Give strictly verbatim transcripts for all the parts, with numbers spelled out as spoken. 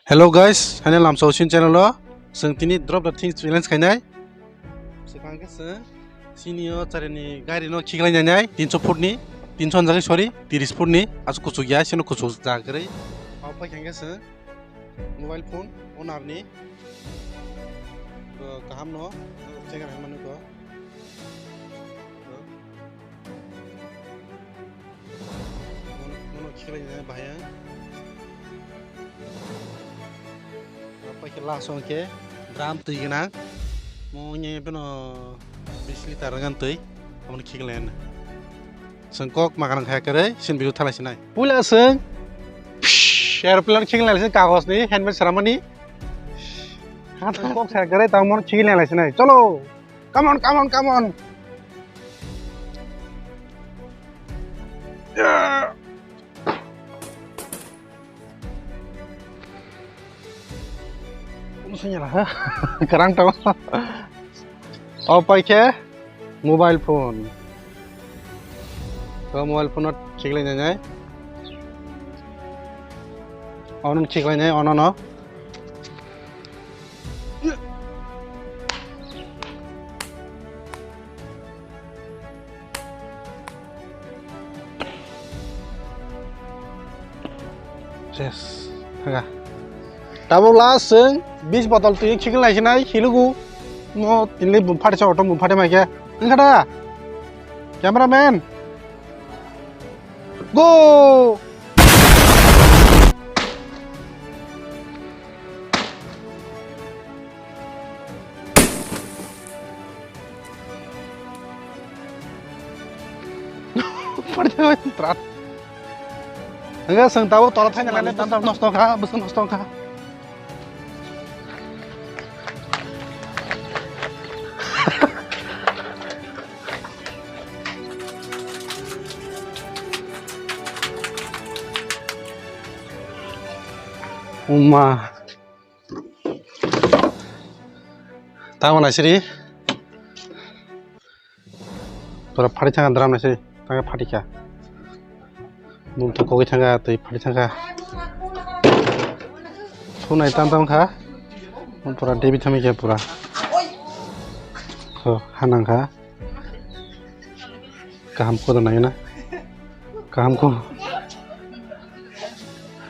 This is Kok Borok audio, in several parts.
Hello guys, haino lamsao sin channel o chwng tini drop the things challenge khainai. Swkang khe chwng sini o charini gari no khiklai nainai tinso foot ni, tinso anjagwi sorry, tiris foot ni, aswk kuchuk ya, sino kuchuk jagrwi. Obo pai khe chwng mobile phone owner ni, bo kaham no check khai manu ko. Mono, mono khiklai nai bahai ang. Pai khe last o khe drum twi gwnang. Mo nya beno bis litre rwgan twi. Amoni khiklai na. Chwng kok makan kha kare sin biru thalai sinai. Puila chwng aeroplane khiklai sinai kagos ni helmet saramani. Kok sa kare tamo khiklai sinai. Cholo. Come on, come on, come on. Yeah. Ano sanya lah, ha? Karang tama. Opai khe mobile phone. To mobile phone no khiklai nai nai. Ono khiklai nai, ono no. Yes, thaga. Tabuk last chwng bis botol twi khiklai sinai hilugu. No tinli bum phari sa auto bum phari mai khe. Wngkha da? Cameraman. Go! Enggak, seng tahu toilet hanya lain tam tam nosto kha, bwswk nosto kha. Uma. Tamo na siri. Pura phari thanga drum na siri. Thanga phari kha. Bum to kogwi thanga twi phari thanga. Sunai tam tam kha. Pura David thami kha pura. So hanang kha. Kaham kho da nai na. Kaham kho.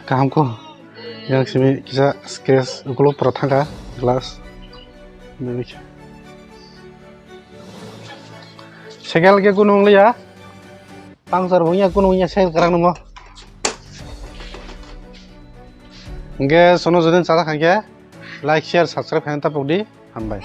Kaham kho. Yang simi kisa scratch ukulok pura thangkha glass. Sekel ke kunung liya. Tang sar bungya kunung ya sekel karang namo. Nge sono jodin chada khangke like, share, subscribe khaina tapok di. Hambai.